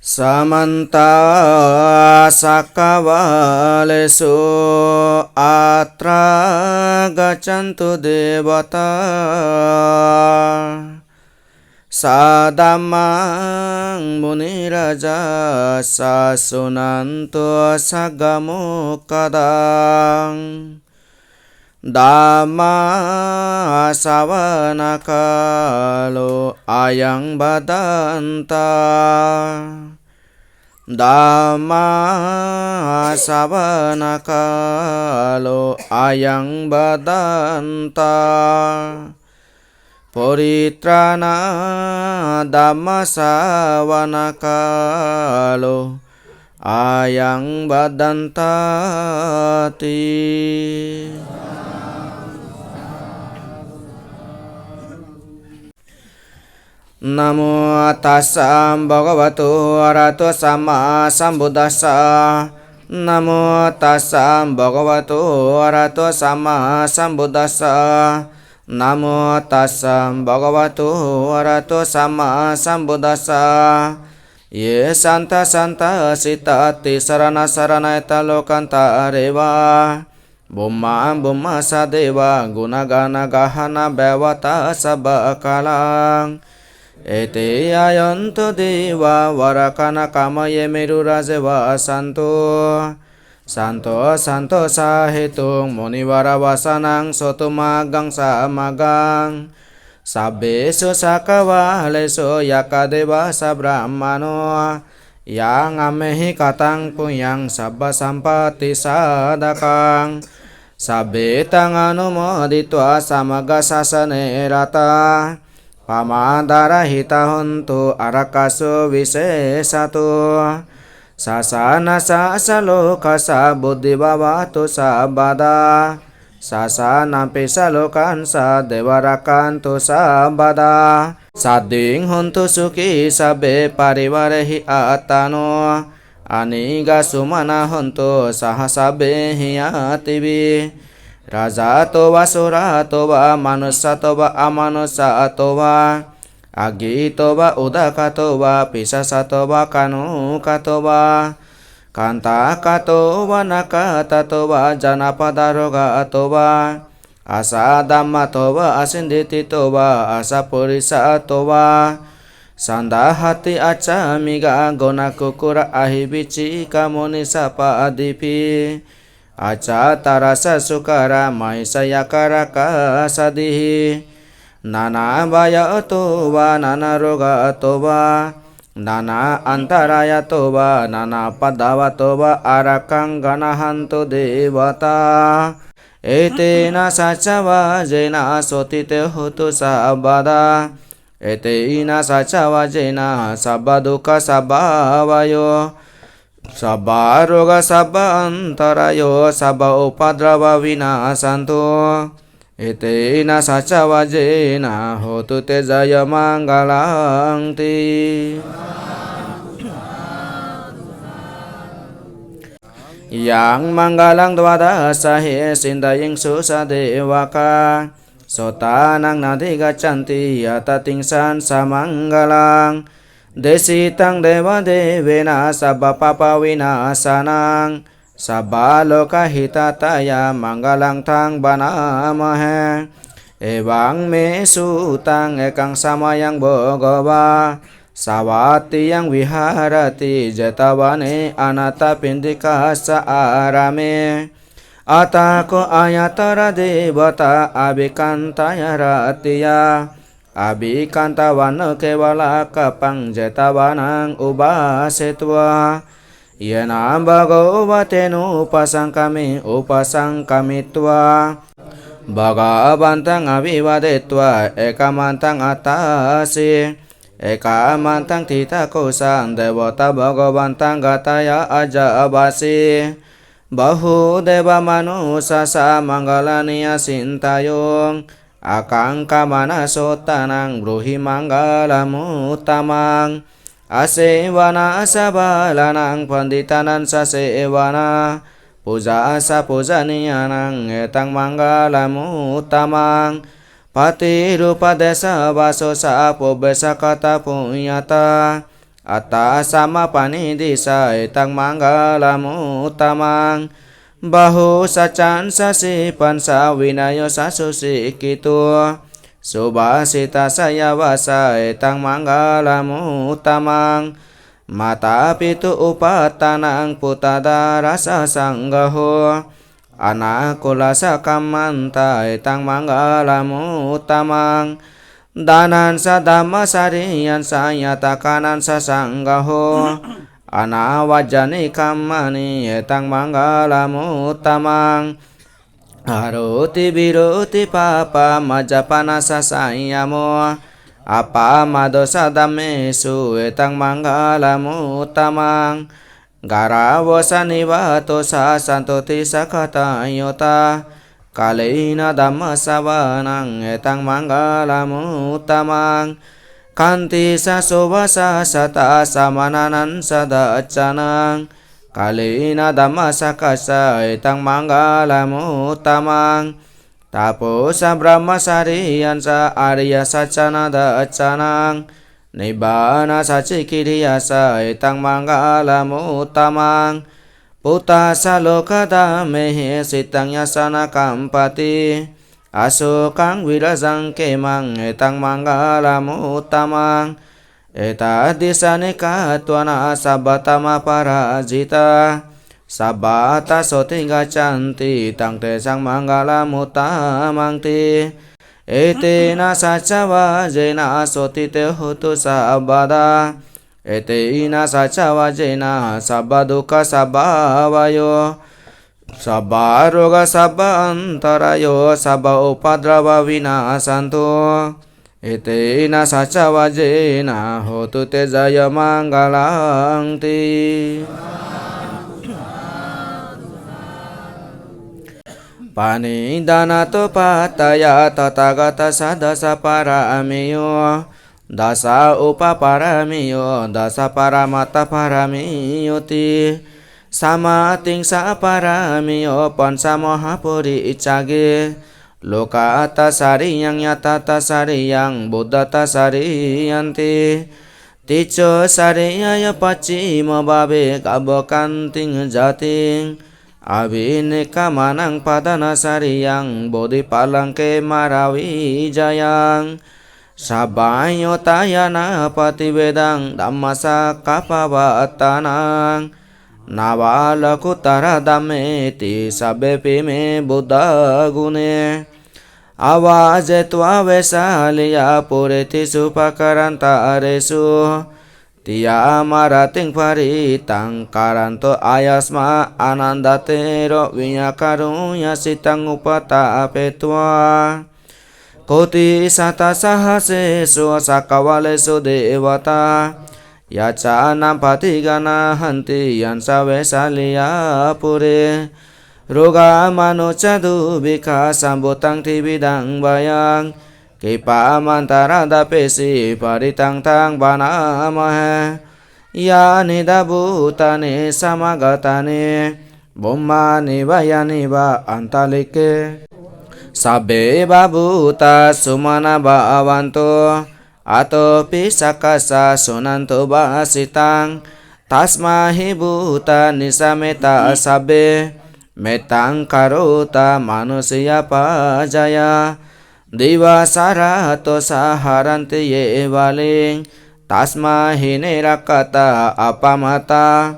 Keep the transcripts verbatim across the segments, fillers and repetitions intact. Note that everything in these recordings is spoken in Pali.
Samantā cakkavāḷesu, atrāgacchantu devatā, saddhammaṃ munirājassa, suṇantu saggamokkhadaṃ. Dhammassavanakālo ayaṃ bhadantā. Dhammassavanakālo ayaṃ bhadantā. Paritrāṇa dhammassavanakālo ayaṃ bhadantāti. Namo tassa bhagavato arahato sammāsambuddhassa. Namo tassa bhagavato arahato sammāsambuddhassa. Namo tassa bhagavato arahato sammāsambuddhassa. Ye santāsantāsitatthi saraṇasaraṇaetarokantare va, bhummā bhummassa devā guṇagaṇagahaṇā bhevatā sabbakālaṃ. Ete āyantu devā varakkhaṇakamaye merurājeva santo. Santo santo sahetuṃ munivaravacanaṃ sotthumaggaṃ samaggaṃ. Sabbesu cakkavāḷesu yakkhadevā sabrahmano, yaṃ amhehi kataṃ puññaṃ sabbasampattisiddhikaṃ, sabbe taṃ anumoditvā samaggāsāsane ratā, pamādarahitā hontu ārakkhasu visesato. Sāsanassa lokassa buddhi bhavatu sabbadā. Sāsanampi ca lokassa devā rakkhantu sabbadā. Saddhiṃ hontu sukhī sabbe parivārehi attano. Anīghā sumanā hontu saha sabbehi ñātibhi. Rājato vā corato vā manussato vā amanussato vā, aggito vā udakato vā pisācato vā khāṇukato vā, kaṇṭakato vā nakkhattato vā janapadā rogato vā, asaddhammato vā asindiṭṭhito vā asappurisato vā, saṇḍahatti accamigha goṇakukkurā ahi vicchikā maṇisappadīpī, accha taraccha sūkarā mahesā yakkharakkhasādīhi, nānābhayato vā nānārogato vā, nānāantarāyato vā nānāupaddavato vā ārakkhaṃ gaṇhantu devatā. Etena saccavajjena sotthi te hotu sabbadā. Etena saccavajjena sabbadukkhā sabbabhayā, sabbaroga sabba antarāyo sabba upaddavā vinassantu. Etena saccavajjena hotu te jayamaṅgalaṃ ti. Yaṃ maṅgalaṃ dvādasāhi sindhāyiṃ suddhā devakā, sotthānaṃ nadhigacchanti attatiṃsaṃ samaṅgalaṃ. Desitaṃ devadevena sabbapāpavinasānaṃ, sabbalokahitattaya maṅgalaṃ taṃ bhaṇāmahe. Evaṃ me sutaṃ ekaṃ samayaṃ bhagavā sāvatthiyaṃ viharati jetavane anāthapiṇḍikassa ārāme. Atha kho āyatra devatā abhikkantā rattiyā, abhikkantā vanakkhevalākappaṃ jetavanaṃ ubhāsetvā, yena bhagavā tenupasaṅkami upasaṅkamitvā bhagavantaṃ abhivādetvā ekamantaṃ aṭṭhāsi. Ekamantaṃ ṭhitā kho sā devatā bhagavantaṃ gathāya ājabhāsi. Bahū devā manussā sā maṅgalāni acintayuṃ, ākaṅkhamānā sotthānaṃ brūhi maṅgalamuttamaṃ. Asevanā ca bālānaṃ paṇḍitānañca sevanā, pūjā ca pūjanīyānaṃ etaṃ maṅgalamuttamaṃ. Paṭirūpadesavāso ca pubbe ca katapuññatā, attasammāpaṇidhi ca, etaṃ maṅgalamuttamaṃ. Bāhusaccañca sippañca, vinayo ca susikkhito, subhāsitā ca yā vācā, etaṃ maṅgalamuttamaṃ. Mātāpituupaṭṭhānaṃ, puttadārassa saṅgaho, anākulā ca kammantā, etaṃ maṅgalamuttamaṃ. Dānañca dhammacariyā ca, ñātakānañca saṅgaho, anavajjāni kammāni, etaṃ maṅgalamuttamaṃ. Āratī viratī pāpā, majjapānā ca saññamo, appamādo ca dhammesu, etaṃ maṅgalamuttamaṃ. Gāravo ca nivāto ca, santuṭṭhī ca kataññutā, kālena dhammassavanaṃ, etaṃ maṅgalamuttamaṃ. Khantī ca sovacassatā, samaṇānañca dassanaṃ, kālena dhammasākacchā, etaṃ maṅgalamuttamaṃ. Tapo ca brahmacariyā ca, ariyasaccāna dassanaṃ, nibbānasacchikiriyā ca, etaṃ maṅgalamuttamaṃ. Phuṭṭhassa lokadhammehi, cittaṃ yassa na kampati, asokaṃ virajaṃ khemaṃ, etaṃ maṅgalamuttamaṃ. Etādisāni katvāna, sabbatthamaparājitā, sabbattha sotthiṃ gacchanti, taṃ tesaṃ maṅgalamuttamanti. Etena saccavajjena, sotthi te hotu sabbadā. Etena saccavajjena, sabbadukkhā sabbabhayā, sabbarogā sabbantarāyā, sabbupaddavā vinassantu. Etena saccavajjena, hotu te jayamaṅgalaṃ ti. Paṇidhānatthupatthāya, tathāgatassa dasa pāramiyo, dasa upapāramiyo, dasa paramattha pāramiyo ti. Samādhiṃ ca pāramiyo, pañca mahāpuricāge, lokatthacariyaṃ, ñātatthacariyaṃ, buddhatthacariyañti. Ticcacariyañca paccimabhave, gabbhākkantiṃ jātiṃ, abhinikkhamanaṃ padhānacariyaṃ, bodhipallaṅke māravijayaṃ, sabbaññutañāṇappaṭivedhaṃ, dhammacakkappavatthanaṃ, navalokuttaradhammeti, sabbepime buddhaguṇe, āvajjetvā vesāliyā puriṃ tīsu pākārantaresu, tiyāmarattiṃ pharittaṃ, karanto āyasmā ānandatthero, viññācāruññacittaṃ upaṭṭhapetvā, koṭisatasahassesu cakkavāḷesu devatā, yassāṇaṃ paṭiggaṇhati yañca vesāliyā pure. Rogāmanussadubbhikkhasambhūtaṃ tividhaṃ bhayaṃ, khippamantaradhāpesi parittaṃ taṃ bhaṇāmahe. Yānīdha bhūtāni samāgatāni, bhummāni vā yāni va antalikkhe, sabbe va bhūtā sumanā bhavantu, athopi sakkacca suṇantu bhāsitaṃ. Tasmā hi bhūtā nisāmetha sabbe, mettaṃ karotha mānusiyā pajāya, divā ca ratto ca haranti ye baliṃ, tasmā hi ne rakkhatha appamattā.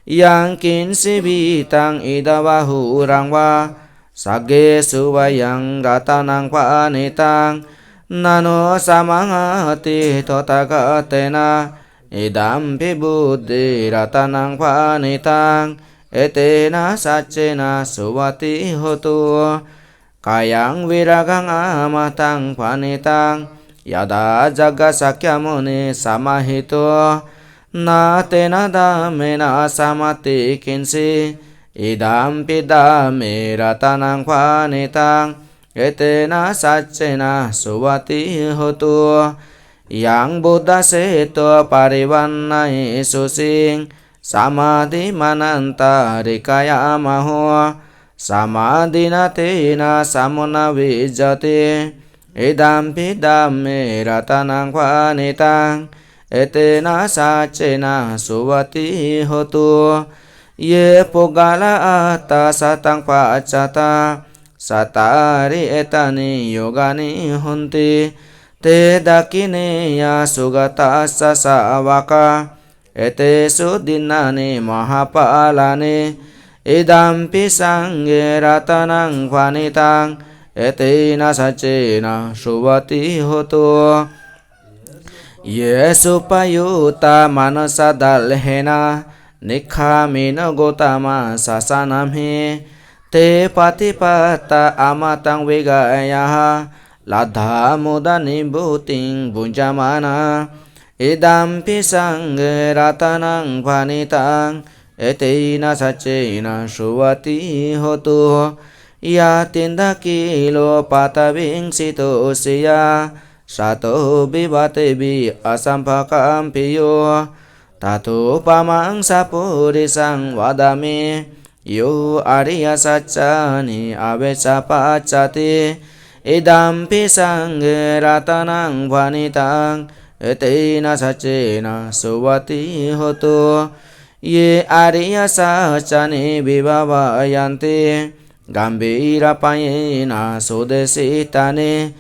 Yaṃ kiñci vittaṃ idha vā huraṃ vā, saggesu vā yaṃ ratanaṃ paṇītaṃ, na no samaṃ atthi tathāgatena, idampi buddhe ratanaṃ paṇītaṃ, etena saccena suvatthi hotu. Khayaṃ virāgaṃ amataṃ paṇītaṃ, yadajjhagā sakyamunī samāhito, na tena dhammena samatthi kiñci, idampi dhamme ratanaṃ paṇītaṃ, etena saccena suvatthi hotu. Yaṃ buddhaseṭṭho parivaṇṇayī suciṃ, samādhimānantarikañāmaho, samādhinā tena samo na vijjati, idampi dhamme ratanaṃ paṇītaṃ, etena saccena suvatthi hotu. Ye puggalā aṭṭha sataṃ paccattaṃ, cattāri etāni yugāni honti, te dakkhiṇeyyā sugatassa sāvakā, etesu dinnāni mahapphalāni, idampi saṅghe ratanaṃ paṇītaṃ, etena saccena suvatthi hotu. Ye suppayuttā manasā daḷhena, nikkāmino gotamasāsanamhi, te pattipattā amataṃ vigayha, laddhā mudhā nibbutiṃ bhuñjamānā, idampi saṅghe ratanaṃ paṇītaṃ, etena saccena suvatthi hotu. Yathindakhīlo paṭhaviṃ sito siyā, satthu vivhatebi asampakampiyo, tathūpamaṃ sappurisaṃ vadāmi, yo ariyasaccāni avecca passati, idampi saṅghe ratanaṃ paṇītaṃ, etena saccena suvatthi hotu. Ye ariyasaccāni vibhāvayanti, gambhīrapaññena sudesitāni,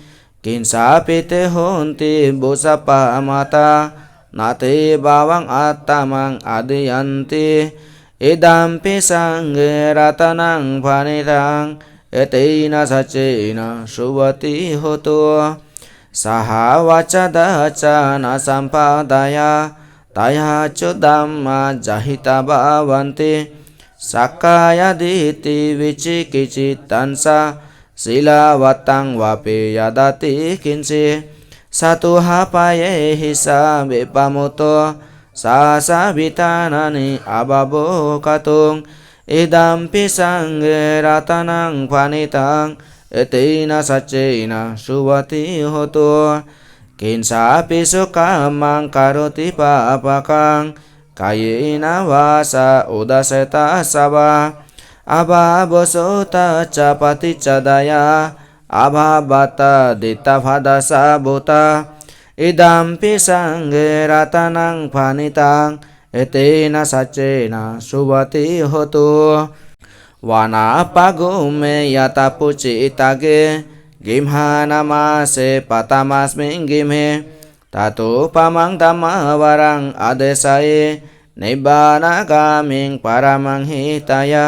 kiñcāpi te honti bhusappamattā, na te bhavaṃ aṭṭhāmaṃ adhiyanti, idampi saṅghe ratanaṃ paṇītaṃ, etena saccena suvatthi hotu. Sahāvassa dassanasampadāya, tayajja dhammā jahitā bhavanti, sakkāyadiṭṭhi vicikicchitañca, sīlabbataṃ vāpi yadatthi kiñci, satthu hāpaye hissa vippamutto, sāsā vitthānāni abhabbo kātuṃ, idampi saṅghe ratanaṃ paṇītaṃ, etena saccena suvatthi hotu. Kiñcāpi so kammaṃ karoti pāpakaṃ, kāyena vācā udā cetasā vā, abhabbo so tassa paṭicchādāya, abhabbatā diṭṭhapadassa bhūtā, idampi saṅghe ratanaṃ paṇītaṃ, etena saccena suvatthi hotu. Vanappagumhe yathā phussitagge, gimhānamāse paṭhamasmiṃ gimhe, tathūpamaṃ dhammavaraṃ adesayi, nibbānagāmiṃ paramaṃ hitāya,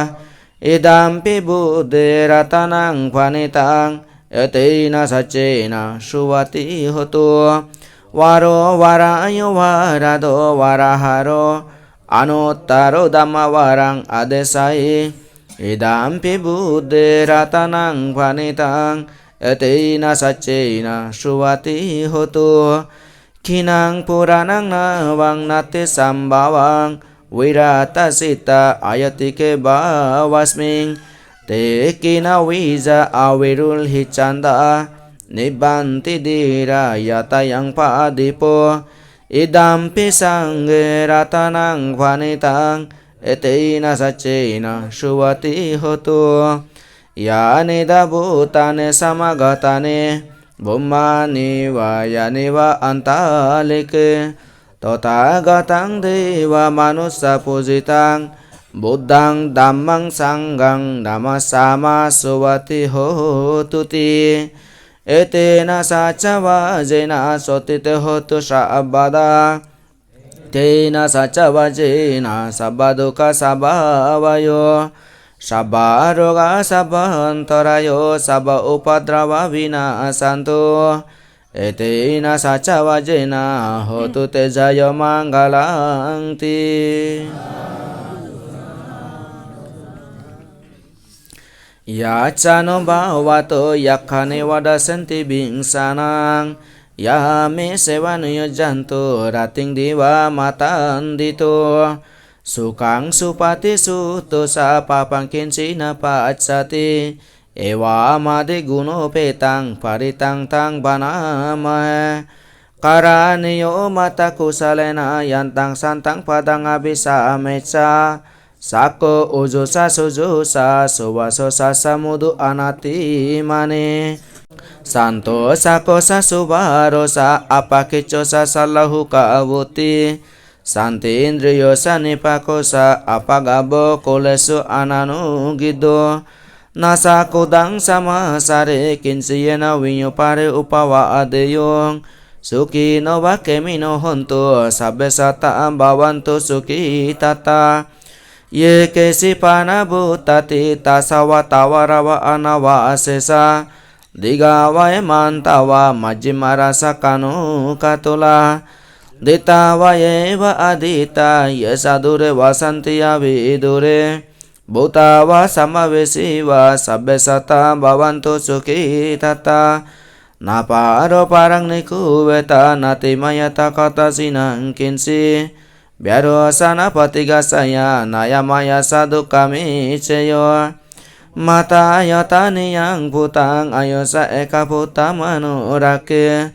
idampi buddhe ratanaṃ paṇītaṃ, etena saccena suvatthi hotu. Varo varāyo varado varāharo, anuttaro dhammavaraṃ adesayi, idampi buddhe ratanaṃ paṇītaṃ, etena saccena suvatthi hotu. Khīṇaṃ purāṇaṃ navaṃ natthi sambhavaṃ, virattacittāyatike bhavasmiṃ, te khīṇabījā avirūḷhichandā, nibbanti dhīrā yathāyaṃ padīpo, idampi saṅghe ratanaṃ paṇītaṃ, etena saccena suvatthi hotu. Yānīdha bhūtāni samāgatāni, bhummāni vā yāni va antalikkhe, tathāgataṃ devamanussapūjitaṃ, buddhaṃ dhammaṃ saṅghaṃ namassāma suvatthi hotuti. Etena saccavajjena sotthi te hotu sabbadā. Etena saccavajjena sabbadukkhā sabbabhayā, sabbarogā sabbantarāyā sabbaupādravā vinassantu. Etena saccavajjena hotu te jayamaṅgalaṃ ti. Yassānubhāvato yakkhā neva dassenti bhiṃsanaṃ, yāmeseva niyojjhanto rattiṃ divā matandito. Sukhaṃ supati sutto ca pāpaṃ kiñci na passati, evamādiguṇūpetaṃ parittaṃ taṃ bhaṇāma he. Karaṇīyo mātā kusalena yantaṃ santaṃ padaṃ abhisamecca, sakko ujū ca suhujū ca suvaco cassa mudu anatimānī. Santo sakkho sa subarō sa, appakicco sa sallahukavutti, santindriyo sa nipako sa, appagabbho kulesu ananugiddho. Na sa khuddam samasare, kiñci yena viññū pare upavadeyyuṃ. Sukhino va khemino hontu, sabbe sattā bhavantu sukhitattā. Ye keci pāṇabhūtatthi, tasā va thāvarā va anavasesā, dīghā va hemantā va, majjhimā rassakāṇukathūlā, diṭṭhā va ye va adiṭṭhā, ye ca dūre vasanti avidūre, bhūtā va sambhavesī va, sabbe sattā bhavantu sukhitattā. Na paro paraṃ nikkhuvetha, nātimaññetha katthaci naṃ kiñci, byārosanā paṭighasaññā, nāññamaññassa dukkhamiccheyya. Mātā yathā niyaṃ puttaṃ, āyusā ekaputtamanurakkhe,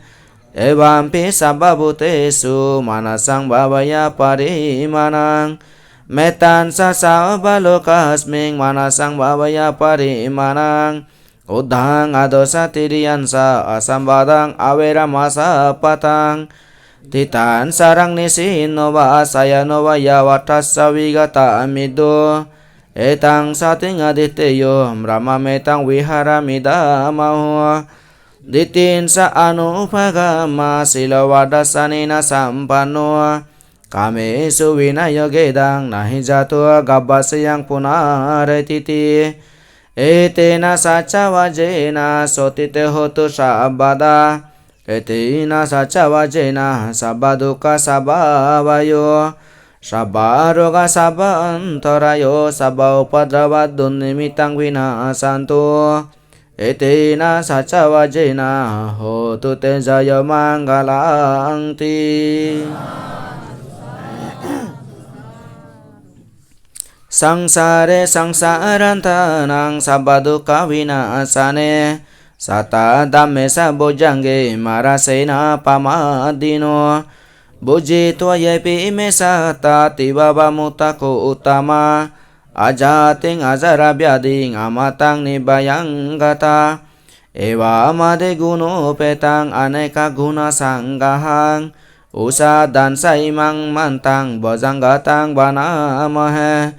evampi sabbabhūtesu, mānasam bhāvaye aparimāṇaṃ. Mettañca sabbalokasmiṃ, mānasam bhāvaye aparimāṇaṃ, uddhaṃ adho ca tiriyañca, asambādhaṃ averaṃ asapattaṃ. Tiṭṭhaṃ caraṃ nisinno va, sayāno va yāvatassa vigatamiddho, etaṃ satiṃ adhiṭṭheyya, brahmametaṃ viharamidhamāhu. Diṭṭhiñca anupagamma, sīlavā dassanena sampanno, kāmesu vineyya gedhaṃ, na hi jātu gabbhaseyyaṃ punarātīti. Etena saccavajjena, sotthi te hotu sabbadā. Etena saccavajjena, sabbadukkhā sabbabhayā, sabbarogā sabbantarāyā, sabba upaddavā dunimmitaṃ vinassantu. Etena saccavajjena, hotu te jayamaṅgalaṃ ti. Saṃsāre saṃsārantānaṃ, sabbadukkhavināsane, satadhamme sabojjhaṅge, mārāsena appamaddino. Bhujitvā yepi ime sattā, tībrā vā muttā kho uttamā, ajātiṃ ajarābyādhiṃ, amataṃ nibhayāṅ gathā. Evamādiguṇūpetaṃ, anekaguṇasaṅgahaṃ, ussādhañca imaṃ mantaṃ, bojjhaṅgataṃ bhaṇāma he.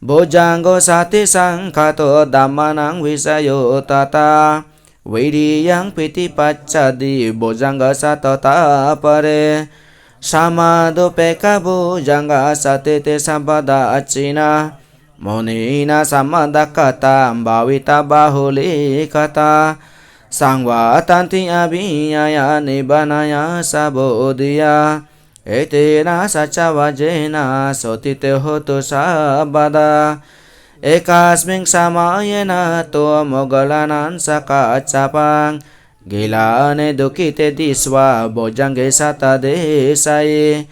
Bojjhaṅgo satisaṅkhāto, dhammānaṃ vicayo tathā, viriyaṃ pīti passaddhi, bojjhaṅgassa tathāpare. Samādhupekkhabojjhaṅgā, sattete sabbadassina, muninā sammadakkhātā, bhāvitaṃ bahulīkatā. Saṃvattanti abhiññāya, nibbānāya ca bodhiyā. Etena saccavajjena, sotthi te hotu sabbadā. Ekasmiṃ samaye nātho, moggallānañca kassapaṃ, gilāne dukkhite disvā, bojjhaṅge sattadesayī.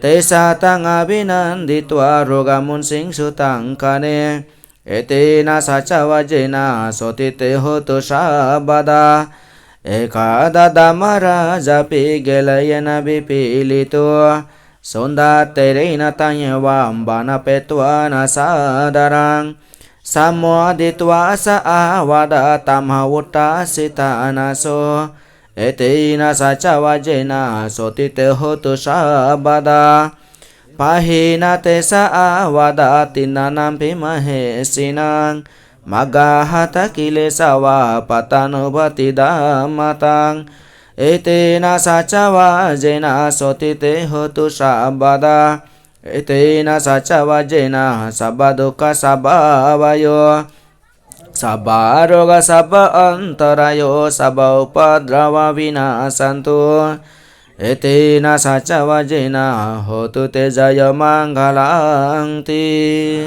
Te ca taṃ abhinanditvā, rogā muñciṃsu taṅkhaṇe. Etena saccavajjena, sotthi te hotu sabbadā. Ekadā dhammarājāpi, gelaññenābhipīḷito, cundattherena taññeva, bhaṇāpetvāna sādaraṃ. Sammoditvā ca ābādhā, tamhā vuṭṭhāsi ṭhānaso. Etena saccavajjena, sotthi te hotu sabbadā. Pahīnā te ca ābādhā, tiṇṇannampi mahesinaṃ, maggāhatakilesā va, pattānuppattidhammataṃ. Etena saccavajjena, sotthi te hotu sabbadā. Etena saccavajjena, sabbadukkhā sabbabhayā, sabbarogā sabbantarāyā, sabba upaddavā vinassantu. Etena saccavajjena, hotu te jayamaṅgalaṃ ti.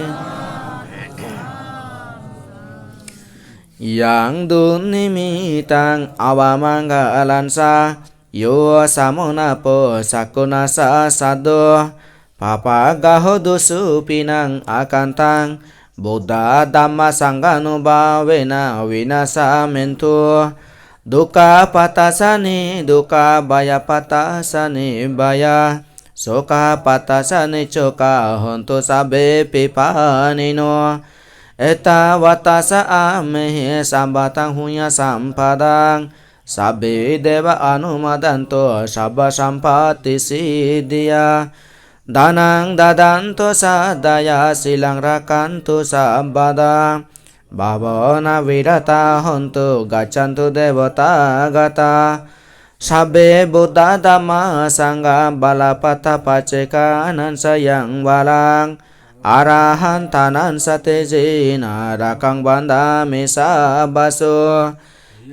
Yaṃ dunnimittaṃ avamaṅgalañca, yo samaṇapo sakuṇassa saddo, pāpaggaho dussupinaṃ akantaṃ, buddhadhammasaṅghānubhāvena vināsamentu. Dukkhappattā ca niddukkhā, bhayappattā ca nibbhayā, sokappattā ca nissokā, hontu sabbepi pāṇino. Ettāvatā ca amhehi, sambhataṃ Sabbe devānumodantu sabbasampattisiddhiyā. Dānaṃ dadantu saddhāya sīlaṃ rakkhantu sabbadā. Bhāvanābhiratā hontu gacchantu devatāgatā. Sabbe buddhā dhammā saṅghā balappattā paccekānañca yaṃ balaṃ arahantānañca tejena rakkhaṃ bandhāmi sabbaso.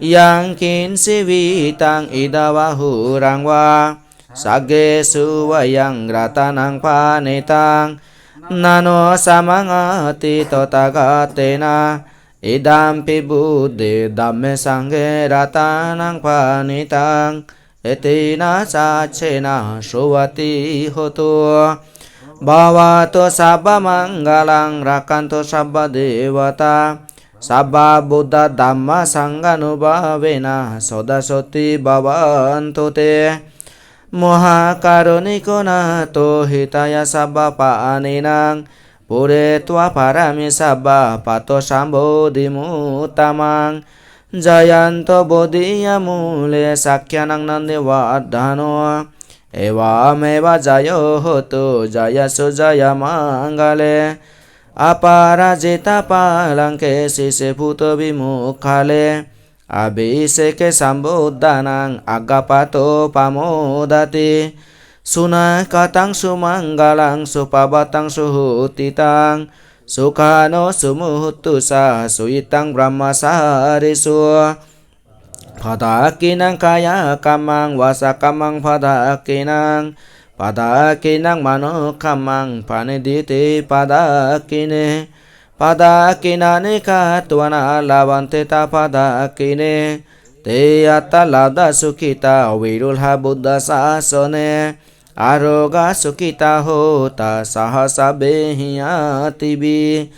Yaṃ kiñci vittaṃ idha vā huraṃ vā saggesu vā yaṃ ratanaṃ paṇītaṃ, na no samaṃ atthi tathāgatena idampi buddhe dhamme saṅghe ratanaṃ paṇītaṃ, etena saccena suvatthi hotu. Bhavatu sabbamaṅgalaṃ rakkhantu sabbadevatā, sabbabuddhadhammasaṅghanubhāvena sadā sotthī bhavantu te. Mahākāruṇiko nātho hitāya sabbapāṇinaṃ, pūretvā pāramī sabbā patto sambodhimuttamaṃ. Jayanto bodhiyā mūle sakyānaṃ nandivaḍḍhano, evameva jayo hotu jayassu jayamaṅgale. Aparājitapallaṅke sīse paṭhavipokkhare, abhiseke sambuddhānaṃ aggappatto pamodati. Sunakkhattaṃ sumaṅgalaṃ supabhātaṃ suhuṭṭhitaṃ, sukhaṇo sumuhutto ca suyiṭṭhaṃ brahmacārisu. Padakkhiṇaṃ kāyakammaṃ vācākammaṃ padakkhiṇaṃ, padakkhiṇaṃ manokammaṃ paṇidhī te padakkhiṇe. Padakkhiṇāni katvāna labhantatthe padakkhiṇe. Te atthaladdhā sukhitā viruḷhā buddhasāsane, arogā sukhitā hotha saha sabbehi ñātibhi.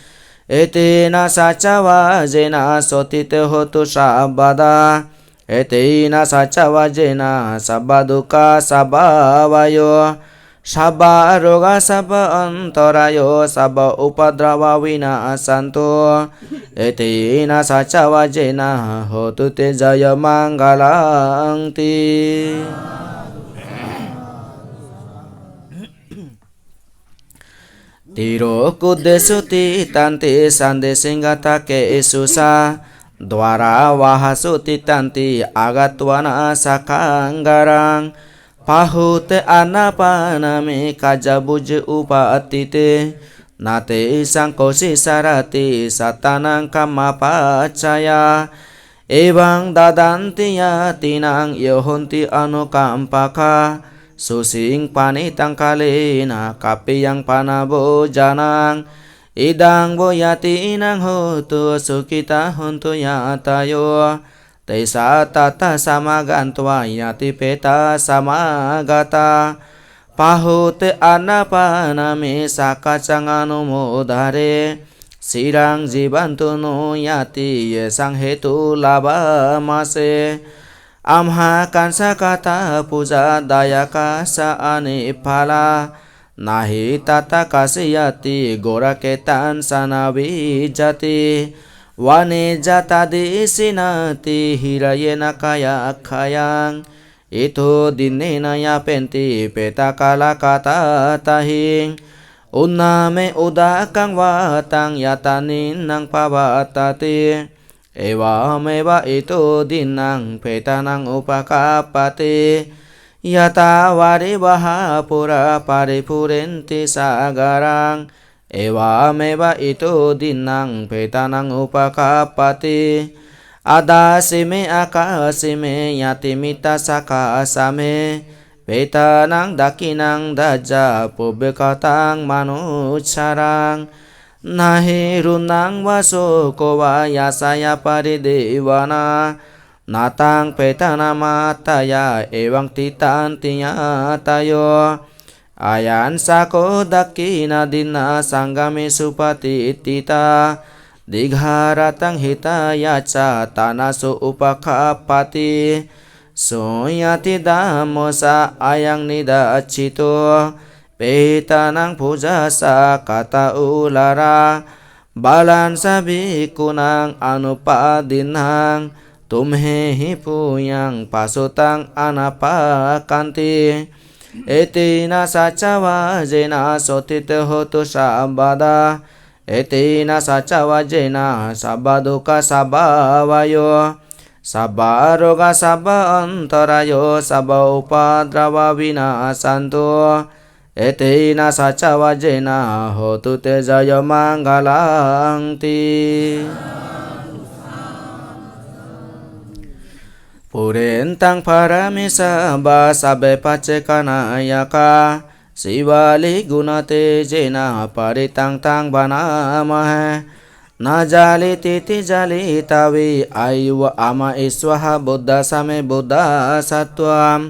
Etena saccavajjena sotthī te hotu sabbadā. Etena saccavajjena sabbadukkhā sabbabhayā sabbarogā sabbantarāyā sabbupaddavā vinassantu. Etena saccavajjena hotu te jayamaṅgalaṃ ti. Tirokuddesū tiṭṭhanti sandesinghathakesu ca, dvārabāhasū tiṭṭhanti āgatvāna sakkaṃ garaṃ. Pahūte anapānamī kajjabhujī upaṭṭhiti, na tesaṃ koci saratī sattānaṃ kammapaccayā. Evaṃ dadanti ñātīnaṃ yo honti anukampakā, suciṃ paṇītaṃ kālena kappiyaṃ pānabhojanaṃ. Idaṃ vo ñātīnaṃ hotu sukhitā hontu ñātayo. Tassa tattha samāgatvā ñātipetā samāgatā, pahūte anapānamī sakkaccaṃ anumodare. Ciraṃ jīvantu no ñātī yesaṃ hetū labhamase. Amhākaṃ ca katā pūjā dāyakā ca aniphalā, na hi tattha kaci ñātī gorakettañca na vijjati. Vaṇijjā tādisi ñātī hirayena kāyakhayaṃ, ito dinnena yāpenti petākaḷākatā tahiṃ. Uṇṇāme udakaṃ vātaṃ yathā nighaṃ pavattati, evameva ito dinnaṃ petānaṃ upakappati. Yathā vārivahā pūrā paripūrenti sāgaraṃ, evameva ito dinnaṃ petānaṃ upakappati. Adāsi me akāsi me ñātimittā sakhā ca me, petānaṃ dakkhiṇaṃ dajjā pubbe kataṃ manussānaṃ. Na hi ruṇṇaṃ vā soko vā yā cāyā paridevanā, na taṃ petānamatthāya evaṃ tiṭṭhanti ñātayo. Ayañca kho dakkhiṇā dinnā saṅghamhi supatiṭṭhitā, dīgharattaṃ hitāya ca taṇhāsu upakappati. Suññatidhammo ca ayaṃ nidassito, petānaṃ pūjā ca katā uḷārā, balañca bhikkhūnaṃ anuppadinnaṃ, tumhehi puññaṃ pasutaṃ anappakanti. Etena saccavajjena sotthi te hotu sabbadā. Etena saccavajjena sabbadukkhā sabbabhayā sabbārogā sabbantarāyā sabba upaddavā vinassantu. Etena saccavajjena hotu te jayamaṅgalaṃ ti. Pūrentu pāramī sabbā sabbe paccekānāyakā, sīvalī guṇatejena parittaṃ taṃ bhaṇāmahe. Na jalīti citi jalītavī, āyuva amhe svaha buddhassa me buddhasatthā.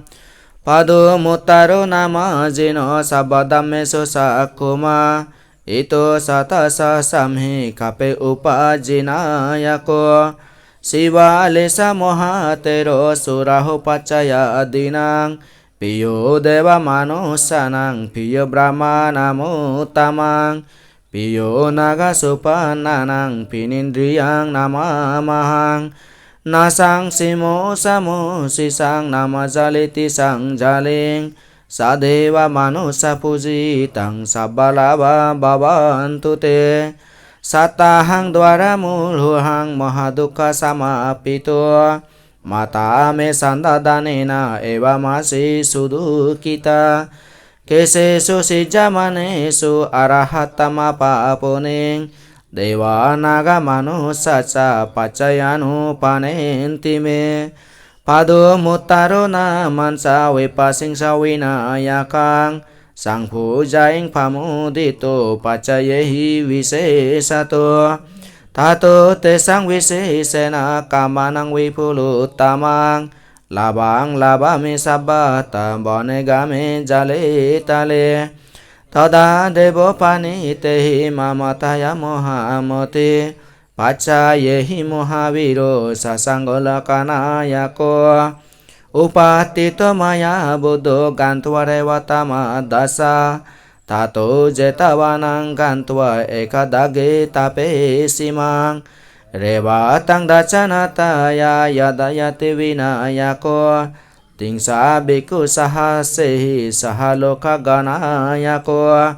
Padumuttaro nāma jino sabbadhammesu sakkumā, ito satasahassamhi kāpe uppajjinnāyako. Sīvalī ca mohā thero surāhū paccayādīnaṃ, piyo devamanussānaṃ piyo brahmānamuttamaṃ. Piyo nāgā supaṇṇānaṃ pinindriyaṃ nāmāmahaṃ. Nāsaṃsimo saṃsīsaṃ nāma jalīti saṃjalī, saddevamanussapūjitaṃ sabbalābhā bhavantu te. Sattāhaṃ dvāramuḷhohaṃ mohadukkhasamappito, mātā me saṇḍaddhānena evamāsi sudukkhitāsīti. Ketesu sijjāmanesu arahantāmapāpuṇehi, devā nāgā manussā ca paccayānupaṇṇenti me. Padumuttaro nāmañca vipassī ca vināyakaṃ, saṃ pūjāyaṃ pamodito paccayehi visesato. Tato tesaṃ visesena kammānaṃ vipuluttamaṃ, lābhaṃ labhāmi sabbattha vane gāme jale tale. Tadā devo paṇḍitehī mamattaya mohāmoti, paccayehi mohāvīro sasaṅgo lokānāyako. Upaṭṭhito mayā buddho gaṇtvā revatamajjhasā, tato jetavanaṃ gaṇtvā ekadagge tapesimā. Revataṃ dakkhiṇatthāya yadāyati vināyako, tiṃsa bhikkhusahassaihi saha lokagaṇāyako.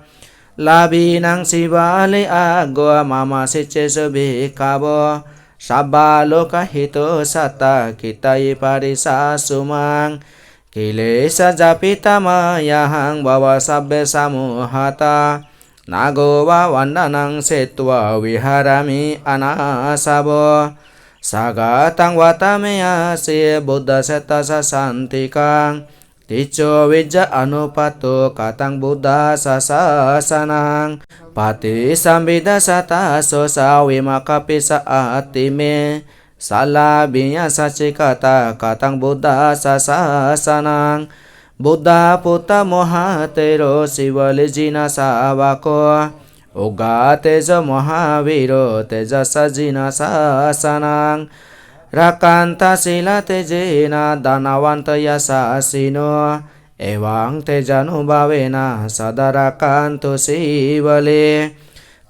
Labhinaṃ sīvalī aggo māmāsi cesu bhikkhavo, sabbalokahito sattā kittayī parisāsu maṃ. Kilesajāpitamayahaṃ bhavasabbe samuhatā, nāgo va vaṇṇaṃ chetvā viharāmi anāsavo. Sakkataṃ vata me āsi buddhaseṭṭhassa santikaṃ, ṭhityo vijjā anuppattā kataṃ buddhassa sāsanaṃ, paṭisambhidāsatassosa vimokkhapi ca atthi me, sallabhiyā sacchikatā kataṃ buddhassa sāsanaṃ. Buddhaputtā mohāthero sīvalī jinasāvako, ugghā tejo mohāvīro tejasā jinasāsanaṃ, rakkhanti sīlatejena dānavanto yasassino, evaṃ tejānubhāvena sadā rakkhantu sīvalī.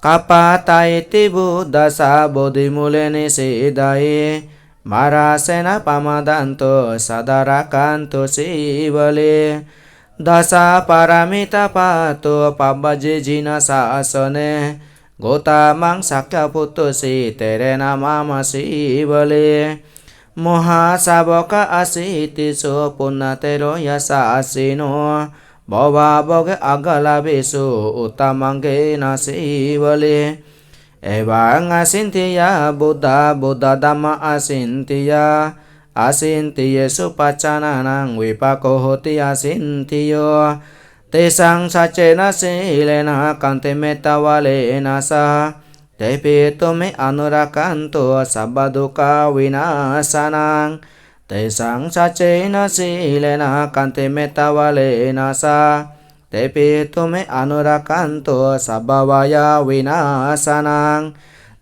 Kappatā iti buddhassa bodhimūle nisiddhāhi, mārasenā pamādantu sadā rakkhantu sīvalī. Dasa pāramitā patto pabbajī jinasāsane, gotamaṃ sakyaputtasi terena mama sīvalī. Mohasāvakā asītisu puṇṇathero yasassino, bhavamogge aggalābhisu uttamaṅgena sīvalī. Evaṃ acintiyā buddhā buddhadhammā acintiyā, acintiyesu paccannānaṃ vipāko hoti acintiyo. Tesaṃ saccena sīlena khantimettāvalena saha, tepi tumhe anurakkhantu sabbadukkhāvināsanaṃ. Tesaṃ saccena sīlena khantimettāvalena saha, tepi tumhe anurakkhantu sabbabhayāvināsanaṃ.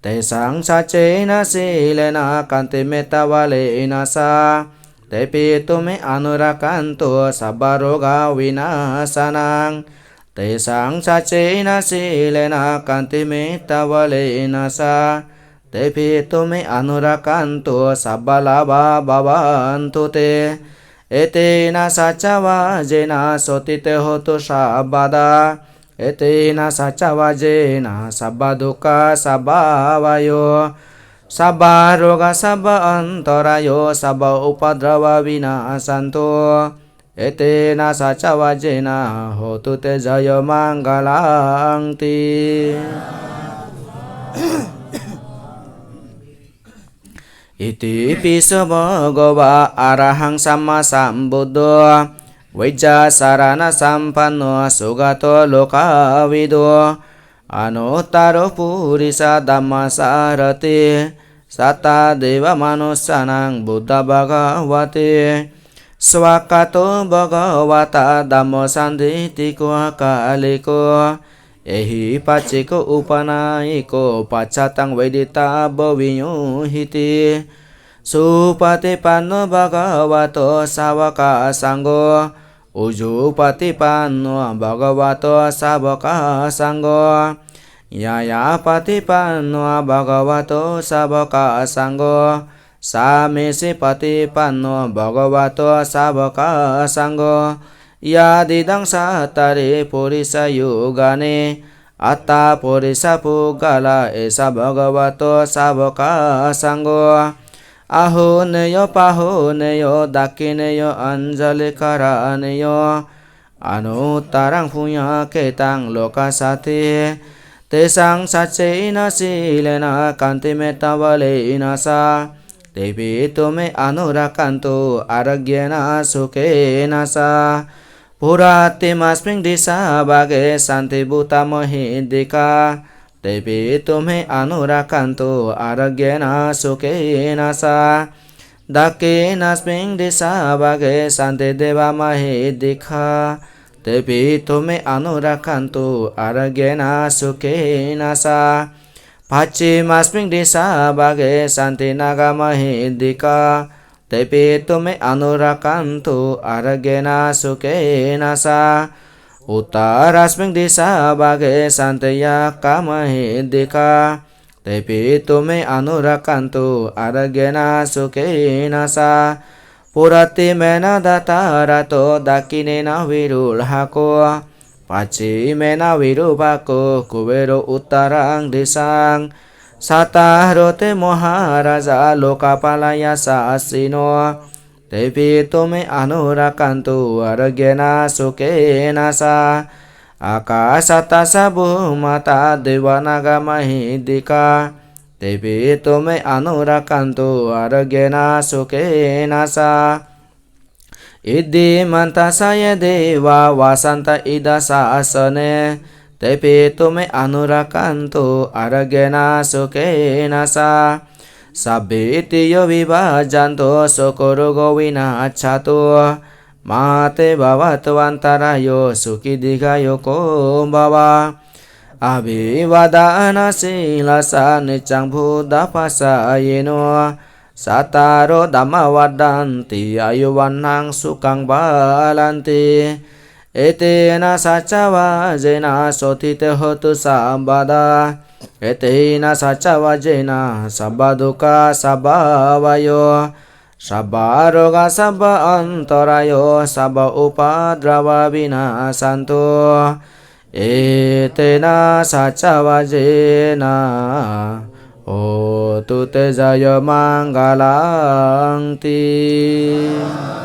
Tesaṃ saccena sīlena khantimettāvalena saha, tepi tumhe anurakkhantu sabbarogāvināsanaṃ. Tesaṃ saccena sīlena khantimettāvalena saha, tepi tumhe anurakkhantu, sabbalābhā bhavantu te. Etena saccavajjena sotthi te hotu sabbadā. Etena saccavajjena sabbadukkhā sabbabhayā, sabbarogā sabbantarāyā sabba upaddavā vinassantu. Etena saccavajjena hotu te jayamaṅgalaṃ ti. Itipi so bhagavā arahaṃ sammāsambuddho vijjācaraṇasampanno sugato lokavidū anuttaro purisadammasārathi satthā devamanussānaṃ buddho bhagavāti. Svākkhāto bhagavatā dhammo sandiṭṭhiko akāliko ehipassiko opanayiko paccattaṃ veditabbo viññūhīti. Supaṭipanno bhagavato sāvakasaṅgho, ujupaṭipanno bhagavato sāvakasaṅgho, ñāyapaṭipanno bhagavato sāvakasaṅgho, sāmīcipaṭipanno bhagavato sāvakasaṅgho, yadidaṃ cattāri purisayugāni aṭṭha purisapuggalā, esa bhagavato sāvakasaṅgho, āhuneyyo pāhuneyyo dakkhiṇeyyo añjalikaraṇīyo anuttaraṃ puññakkhettaṃ lokassāti. Tesaṃ saccena sīlena khantimettavādanena ca tepi tumhe anurakkhantu ārogyena sukhena ca. Puratthimāsmiṃ disābhāge santi bhūtā mahiddhikā, tepi tumhe anurakkhantu ārogyena sukhena ca. Dakkhiṇāsmiṃ disābhāge santi devā mahiddhikā, tepi tumhe anurakkhantu ārogyena sukhena ca. Pacchimāsmiṃ disābhāge santi nāgā mahiddhikā, tepi tumhe anurakkhantu ārogyena sukhena ca. Uttarāsmiṃ disābhāge santi yakkhā mahiddhikā, tepi tumhe anurakkhantu ārogyena sukhena ca. Puratthimena dhataraṭṭho dakkhiṇena virūḷhako, pacchimena virūpakkho kuvero uttaraṃ disaṃ. Cattāro te mahārājā lokapālā yasassino, tepi tumhe anurakkhantu ārogyena sukhena ca. Ākāsaṭṭhā ca bhummaṭṭhā devā nāgā mahiddhikā, tepi tumhe anurakkhantu ārogyena sukhena ca. Iddhimantā ca ye devā vasanti indassāsane, tepi tumhe anurakkhantu ārogyena sukhena ca. Sabbītiyo vivajjantu sokko rogo vinassatu, mā te bhavatvantarāyo sukhī dīghāyuko bhava. Abhivādanasīlissa niccaṃ vuḍḍhāpacāyino, cattāro dhammā vaḍḍhanti āyu vaṇṇaṃ sukhaṃ balaṃ ti. Etena saccavajjena sotthi te hotu sabbadā. Etena saccavajjena sabbadukkhā sabbabhayā, sabbarogā sabbantarāyā sabba upaddavā vinassantu. Etena saccavajjena hotu te jayamaṅgalaṃ ti.